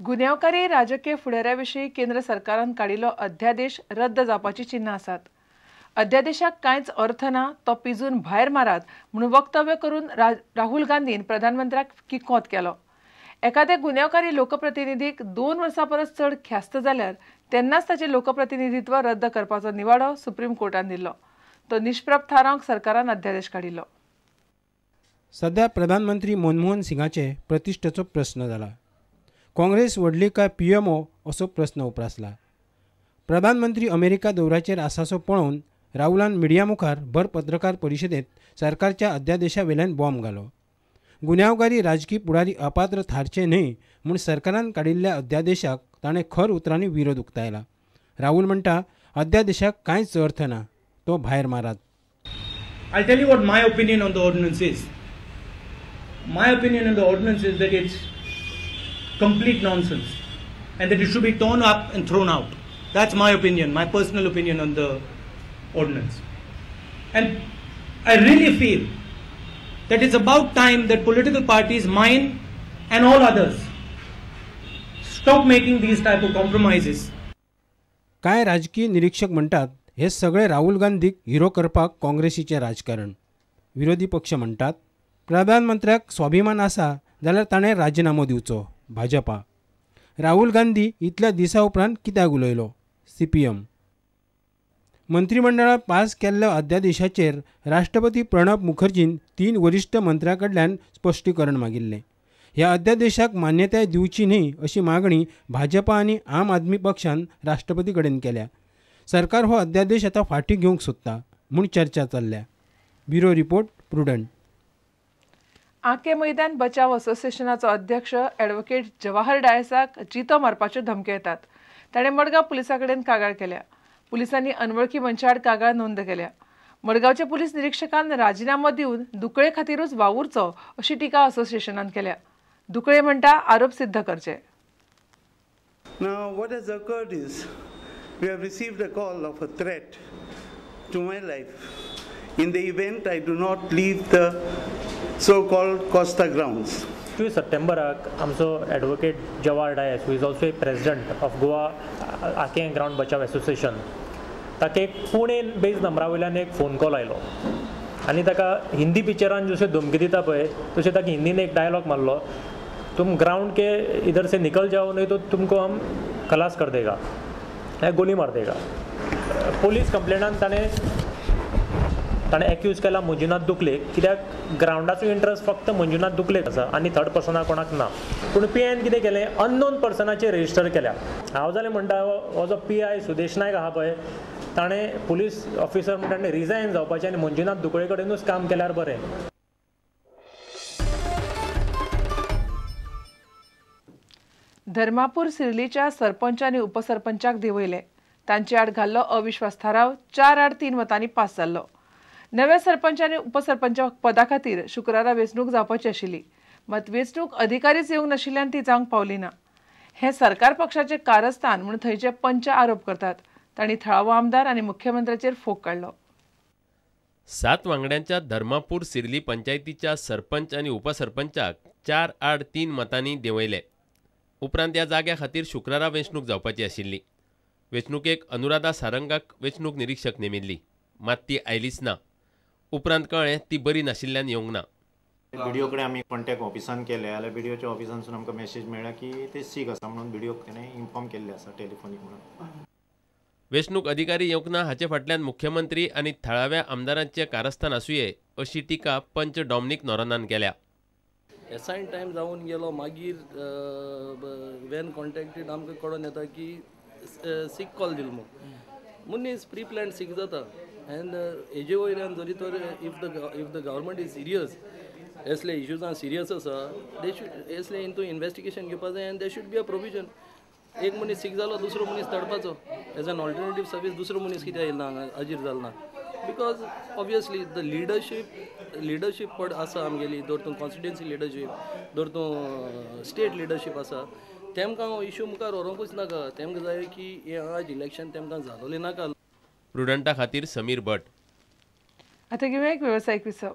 गुन्यांवकारी राजकीय फुडाऱ्या विशीं केंद्र सरकारान काडिल्लो अध्यादेश रद्द जावपाची चिन्हां आसात. अध्यादेशाक कांयच अर्थ ना, तो पिजून भायर मारात म्हणून वक्तव्य करून राहुल गांधीन प्रधानमंत्र्याक किकोंत केलो. एखाद्या गुन्यांवकारी लोकप्रतिनिधीक 2 वर्सां परस चड ख्यास्त जाल्यार तेन्नाच ताचें लोकप्रतिनिधित्व रद्द करपाचो निवाडो सुप्रीम कोर्टान दिल्लो. तो निष्प्रभ थारावंक सरकारान अध्यादेश काडिल्लो. सध्या प्रधानमंत्री मनमोहन सिंगाचे प्रतिश्ठेचो प्रस्न जाला. काँग्रेस व्हडली काय पीएमओ असो प्रस्न उप्रासला. प्रधानमंत्री अमेरिका दौऱ्याचेर आसासो पळोवन राहुलान मिडिया मुखार भर पत्रकार परिशदेंत सरकारच्या अध्यादेशा वेल्यान बॉम्ब घालो. गुन्यांवकारी राजकी पुढारी अपात्र थारचे न्हय म्हूण सरकारान काडिल्ल्या अध्यादेशाक ताणें खर उतरांनी विरोध उक्तायला. राहुल म्हणटा, अध्यादेशाक कांयच अर्थ ना, तो भायर मारात. I'll tell you what my opinion on the ordinance is. My opinion on the ordinance is that it's complete nonsense and that it should be torn up and thrown out. That's my opinion, my personal opinion on the ordinance. And I really feel that it's about time that political parties, mine and all others, stop making these type of compromises. कांय राजकीय निरीक्षक म्हणटात हे सगळे राहुल गांधीक hero करपाक काँग्रेसीचें राजकारण. विरोधी पक्ष म्हणटात प्रधानमंत्र्याक स्वाभिमान आसा जाल्यार ताणें राजीनामो दिवचो. भाजपा राहुल गांधी इतल्या दिसा उपरांत कित्याक उलयलो? सीपीएम मंत्रिमंडळान पास केल्ल्या अध्यादेशाचेर राष्ट्रपती प्रणब मुखर्जीन 3 वरिश्ठ मंत्र्यां कडल्यान स्पश्टीकरण मागिल्लें. ह्या अध्यादेशाक मान्यताय दिवची न्हय अशी मागणी भाजपा आनी आम आदमी पक्षान राष्ट्रपती कडेन केल्या. सरकार हो अध्यादेश आतां फाटीं घेवंक सोदता म्हूण चर्चा चल्ल्या. Bureau report, Prudent. आके मैदान बचाव असोसिएशनाचो अध्यक्ष ॲडव्होकेट जवाहर डायसाक जितो मारपाच्यो धमक्यो येतात. ताणें मडगांव पुलिसां कडेन कागाळ केल्या. पुलिसांनी अनवळखी मनशा आड कागाळ नोंद केल्या. मडगांवच्या पुलीस निरीक्षकान राजिनामो दिवन दुकळे खातीरूच वावुरचो अशी टिका असोसिएशनान केल्या. दुकळे म्हणटा आरोप सिद्ध करचे. Now what has occurred is we have received a call of a threat to my life in the event I do not leave the so-called Costa grounds. 2 सप्टेंबराक आमचो advocate Jawahar Dias, who is also a president of Goa Aquem ground Bachao association, ताका एक पुणे बेज नंबरा वयल्यान एक phone call आयलो आनी ताका हिंदी पिक्चरान जशें धमकी दिता पळय तशें ताका हिंदीन एक डायलॉग मारलो, तुम ग्राउंड के इधर से निकल जाओ नहीं तो तुमको हम खलास कर देगा, गोली मार देगा. पुलीस कंप्लेनान ताणें ताणें एक्यूज केला मंजुनाथ दुकलेक, कित्याक ग्रावंडाचो इंट्रस्ट फक्त मंजुनाथ दुकलेक आसा आनी थर्ड पर्सनाक कोणाक ना. पूण पी आयन कितें केलें, अननोन पर्सनाचेर रजिस्टर केल्या. हांव जालें म्हणटा हो जो पी I Sudesh Naik आहा पळय ताणें पुलीस ऑफिसर म्हणटा ताणें रिजायन जावपाचें आनी मंजुनाथ दुकळे कडेनूच काम केल्यार बरें. धर्मापूर सिर्लीच्या सरपंच आनी उपसरपंचाक देंवयले. तांचे आड घाल्लो अविश्वास थाराव 4-3 मतांनी पास जाल्लो. नव्या सरपंच आनी उपसरपंच पदा खातीर शुक्रारा वेंचणूक जावपाची आशिल्ली, मात वेंचणूक अधिकारीच येवंक नाशिल्ल्यान ती जावंक पावली ना. हें सरकार पक्षाचें कारस्थान म्हूण थंयचे पंच आरोप करतात. तांणी थळावो आमदार आनी मुख्यमंत्र्याचेर फोग काडलो. 7 वांगड्यांच्या धर्मापूर सिर्ली पंचायतीच्या सरपंच आनी उपसरपंचाक 4-3 मतांनी देंवयले. उपरांत ह्या जाग्या खातीर शुक्रारा वेंचणूक जावपाची आशिल्ली. वेंचणुकेक अनुराधा सारंगाक वेंचणूक निरीक्षक नेमिल्ली, मात ती आयलीच ना. उपरांत कळ्ळें ती बरी नाशिल्ल्यान येवंक ना. बीडीओ कडेन आमी कॉन्टॅक्ट ऑफिसान केले जाल्यार बीडीओच्या ऑफिसांसून आमकां मॅसेज मेळ्ळा की ते सीक आसा म्हणून बीडीओक तेणें इन्फॉर्म केल्लें आसा टेलिफोनीक म्हणून. वेंचणूक अधिकारी येवंक ना हाचे फाटल्यान मुख्यमंत्री आनी थळाव्या आमदारांचें कारस्थान आसुये अशी टिका पंच डॉमनीक नोरोनान केल्या. एसायन टायम जावन गेलो, मागीर वेन कॉन्टॅक्टेड आमकां कळोन येता की सीक कॉल दिलो म्हूण. मनीस प्री प्लॅन सीक जाता एंड हेजे वयल्यान जरी तर if the government is serious, असले इश्यूजान सिरियस आसा, they should असले इंतू इन्वेस्टिगेशन घेवपा जाय and they should be a provision. एक मनीस सीक जालो दुसरो मनीस तडपाचो एज एन ऑल्टरनेटीव सर्वीस, दुसरो मनीस कित्याक येयला हांगा हाजीर जालो ना. Because obviously the leadership पड आसा आमगेली, धर तूं कॉन्स्टिट्युएन्सी लिडरशीप, धर तूं स्टेट लिडरशीप आसा, तेमकां हो इशू मुखार व्हरूंकूच नाका. तेमकां जाय की हें आज इलेक्शन तेमकां जालोलें नाका. प्रुडंटा खातीर समीर भट. आतां घेवया एक वेवसायीक विसव.